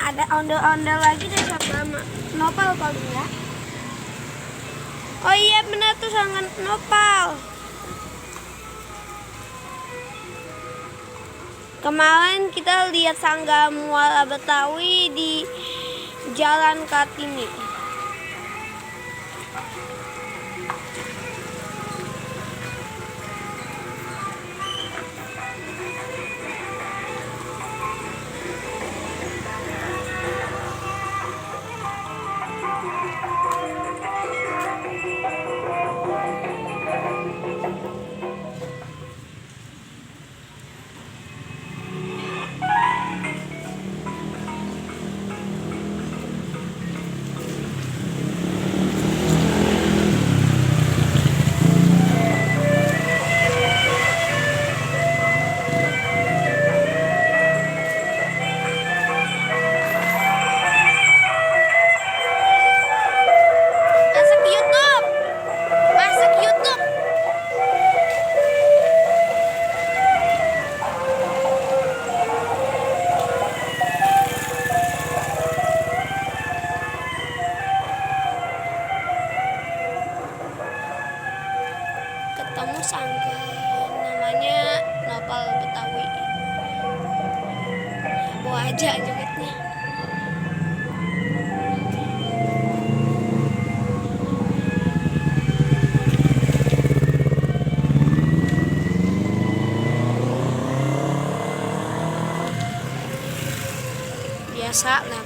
ada ondel-ondel lagi deh sama nopal paling ya. Oh iya benar tuh sangat nopal. Kemarin kita lihat Sangga Muara Betawi di Jalan Kartini. Ketemu Sangga namanya nopal Betawi. Bawa aja jogetnya. Biasa lah